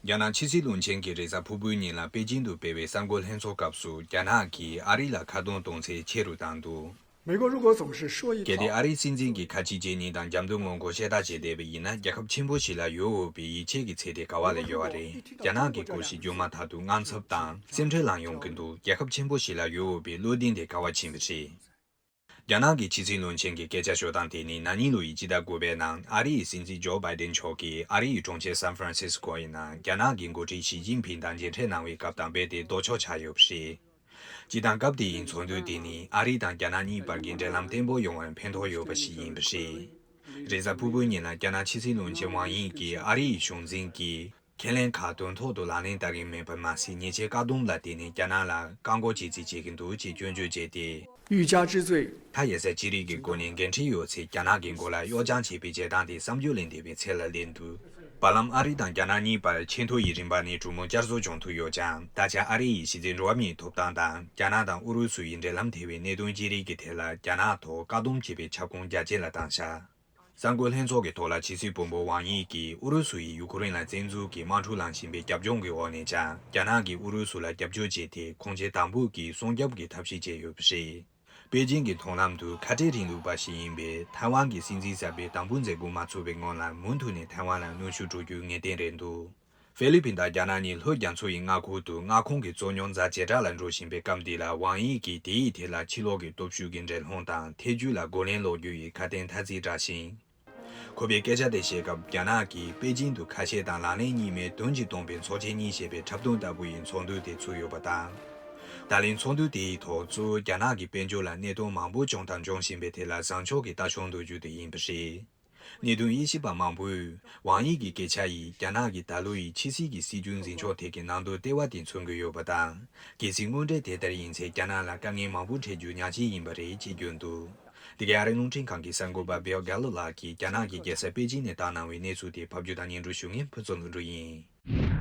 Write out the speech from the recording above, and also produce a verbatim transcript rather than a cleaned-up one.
རྒྱ་ནག་ཕྱི་སྲིད་བློན་ཆེན་གྱིས་རེས་གཟའ་ཕུར་བུའི་ཉིན་ལ་པེ་ཅིང་དུ་སྤེལ་བའི་གསར་འགོད་ལྷན་ཚོགས་སྐབས་སུ། རྒྱ་ནག་གིས་ཨ་རི་ལ་ཁ་རྡུང་གཏོང་ཚད་ཆེ་རུ་བཏང་འདུག། 美国如果总是说一套， གལ་ཏེ་ཨ་རིའི་སྲིད་འཛིན་གྱིས་ཁ་ཆེའི་རྗེས་གཉིས་དང་རྒྱབ་མདུན་ངོ་རྒོལ་བཤད་གྲྭ་བྱས་བསྡད་པ་ཡིན་ན། རྒྱལ་ཁབ་ཆེན་པོ་ཞིག་ལ་ཡོད་འོས་པའི་ཡིད་ཆེས་ཀྱི་ཚད་དེ་ག་བ་ལ་ཡོད་པ་རེད། རྒྱ་ནག་གི་སྐོར་ཞིག་བརྗོད་མ་ཐག་ཏུ་དངངས་འཚབ་དང་སེམས་ཁྲལ་ལངས་ཡོང་གི་འདུག། རྒྱལ་ཁབ་ཆེན་པོ་ཞིག་ལ་ཡོད་འོས་པའི་བློ་གདེང་དེ་ག་བ་ཕྱིན་པ་རེད། རྒྱ་ནག་གི་ཕྱི་སྲིད་བློན་ཆེན་གྱི་སྐད་ཆ་ཤོད་སྟངས་དེ་ནི་ན་ནིང་ལོ་ཡི་སྤྱི་ཟླ་དགུ་པའི་ནང་ཨ་རི་ཡི་སྲིད་འཛིན་ཇོ་བྷའི་ཏིན་མཆོག་གིས་ཨ་རི་ཡི་གྲོང་ཁྱེར་སན་ཧྥ་རན་སིས་ཀོ་ཡི་ནང་རྒྱ་ནག་གི་འགོ་ཁྲིད་ཞི་ཅིན་ཕིང་དང་མཇལ་འཕྲད་གནང་བའི་སྐབས་དང་རྦད་དེ་ལྡོག་ཕྱོགས་ཆགས་ཡོད་པ་རེད། སྤྱིར་བཏང་སྐབས་དེ་ཡི་ཚོགས་འདུ་དེ་ནི་ཨ་རི་དང་རྒྱ་ནག་གཉིས་བར་གྱི་འབྲེལ་ལམ་བརྟན་པོ་ཡོང་བར་ཕན་ཐོགས་ཡོད་པ་ཞིག་ཡིན་པ་རེད། རེས་གཟའ་ཕུར་བུའི་ཉིན་ལ་རྒྱ་ནག་ཕྱི་སྲིད་བློན་ཆེན་ཝང་དབྱིང་གིས་ཨ་རི་ཡི་གཞུང་འཛིན་གྱིས་ཁས་ལེན་ཁག་དོན་ཐོག་ཏུ་ལག་ལེན་བསྟར་གྱི་མེད་པར་མ་ཟད། ཉེས་ཆད་བཀག་སྡོམ་ལ་བརྟེན་ནས་རྒྱ་ནག་ལ་བཀག་འགོག་བྱེད་རྩིས་བྱེད་ཀྱི་འདུག་ཅེས་སྐྱོན་བརྗོད་བྱས་ཏེ། 欲加之罪， མཐའ་ཡས་ས་ཅི་རིགས་ཀྱི་སྒོ་ནས་འགན་འཁྲི་ཡོད་ཚེ་རྒྱ་ནག་གི་མགོ་ལ་གཡོ་བཅག་བྱེད་པའི་བྱེད་སྟངས་དེ་བསམ་བརྗོད་ལས་འདས་པའི་ཚད་ལ་སླེབས་འདུག། བར་ལམ་ཨ་རི་དང་རྒྱ་ནག་གཉིས་བར་ཆེས་མཐོ་ཡི་རིམ་པ་ནས་གྲོས་མོལ་བསྐྱར་གསོ་བྱུང་ཐུབ་ཡོད་ཀྱང་། ད་ཆ་ཨ་རི་ཡི་གཞི་རྩའི་འགྲོ་བ་མིའི་ཐོབ་ཐང་དང་རྒྱ་ནག་དང་ཨུ་རུ་སུ་ཡི་འབྲེལ་ལམ་ཐེ་བའི་གནད་དོན་ཅི་རིགས་ཀྱི་ཐད་ལ་རྒྱ་ནག་ཐོག་བཀག་སྡོམ་བྱེད་པའི་ཁྱབ་ཁོངས་རྒྱ་སྐྱེད་ལ་བཏང་བཞག། གསར་འགོད་ལྷན་ཚོགས་ཀྱི་ཐོག་ལ་ཕྱི་སྲིད་བུ་མོ་ཝང་དབྱིང་གིས་ཨུ་རུ་སུ་ཡིས་ཡུ་ཁུ་རེན་ལ་བཙན་འཛུལ་གྱིས་དམག་འཁྲུག་ལངས་བཞིན་པའི་རྒྱབ་ལྗོངས་ཀྱི་འོག་ནས་ཀྱང་། རྒྱ་ནག་གིས་ཨུ་རུ་སུ་ལ་རྒྱབ་སྐྱོར་བྱས་ཏེ། ཁོང་ཆེན་དམ་འབུལ་གྱིས་སྲུང་སྐྱོབ་ཀྱི་ཐབས་ཤེས་བྱས་ཡོད་པ་རེད། པེ་ཅིང་གི་མཐོང་ལམ་དུ་ཁ་བྲལ་རིང་ལུགས་པ་ཞིག་ཡིན་པས། ཐའེ་ཝན་གྱི་སྲིད་འཛིན་གསར་པས་དམ་འབུལ་མཛད་སྒོ་མ་ཚུགས་པའི་སྔོན་ལ་མུ་མཐུད་ནས་ཐའེ་ཝན་ལ་གནོན་ཤུགས་སྤྲོད་རྒྱུའི་ངེས་གཏན་རེད་འདུག། ཧྥི་ལི་ཕིན་དང་རྒྱ་ནག་གཉིས་ལྷོ་རྒྱ་མཚོ་ཡི་མངའ་ཁུལ་དུ་མངའ་ཁོངས་ཀྱི་རྩོད་རྙོག་ཛ་ཇེ་དྲག་ལ་འགྲོ་བཞིན་པའི་སྐབས་འདི་ལ། ཝང་དབྱིང་གིས་དེའི་ཐད་ལ་ཕྱི་ལོགས་ཀྱི་སྟོབས་ཤུགས་ཀྱི་འགྲན་སློང་དང་ཐེ་ཇུས་ལ་རྒོལ་ལན་སློག་རྒྱུ་ཡི་ཁ་དན་ཐ་ཚིག་བསྒྲགས་ཤིང་། ཁོ་པའི་སྐད་ཆ་དེ་བཤད་སྐབས། རྒྱ་ནག་གིས་པེ་ཅིང་དུ་ཁ་ཤས་དང་ལག་ལེན་གཉིས་མེད་དོན་གྱིས་སྟོང་པའི་ཚོགས་ཆེན་གཉིས་ཞེས་པའི་འཁྲབ་སྟོན་ལྟ་བུ་ཡི་ཚོགས་འདུ་དེ་ཚུགས་ཡོད་པ་དང་། ད་ལན་ཚོགས་འདུ་དེའི་ཐོག་གཙོ་བོ་རྒྱ་ནག་གི་དཔལ་འབྱོར་ལ་གནོད་དོན་མང་པོ་བྱུང་དང་འབྱུང་བཞིན་པའི་ཐད་ལ་བཟང་ཕྱོགས་ཀྱི་ལྟ་ཕྱོགས་འདོགས་རྒྱུ་དེ་ཡིན་པ་རེད། གནད་དོན་དབྱེ་ཞིབ་པ་མང་པོས། ཝང་དབྱིང་གི་སྐད་ཆ་ཡིས་རྒྱ་ནག་གི་ད་ལོ་ཡི་ཕྱི་སྲིད་ཀྱི་སྲིད་ཇུས་འཛིན་ཕྱོགས་ཐད་ཀྱི་ནང་དོན་ལྟེ་བ་དེ་མཚོན་གྱི་ཡོད་པ་དང་། གལ་སྲིད་དངོས་འབྲེལ་དེ་ལྟར་ཡིན་ཚེ། རྒྱ་ནག་ལ་དཀའ་ངལ་མང་པོ་འཕྲད་རྒྱུ་ཉག་གཅིག་ཡིན་པ་རེད་ཅེས་བརྗོད་འདུག། འདི་ག་ཨ་རིའི་རླུང་འཕྲིན་ཁང་གི་གསར་འགོད་པ་བེལ་གྷ་ལོ་ལགས་ཀྱིས་རྒྱ་ནག་གི་རྒྱལ་ས་པེ་ཅིང་ནས་བཏང་གནང་བའི་གནས་ཚུལ་དེ་ཕབ་སྒྱུར་དང་སྙན་སྒྲོན་ཞུ་མཁན་ཕུན་ཚོགས་ལྷུན་གྲུབ་ཡིན།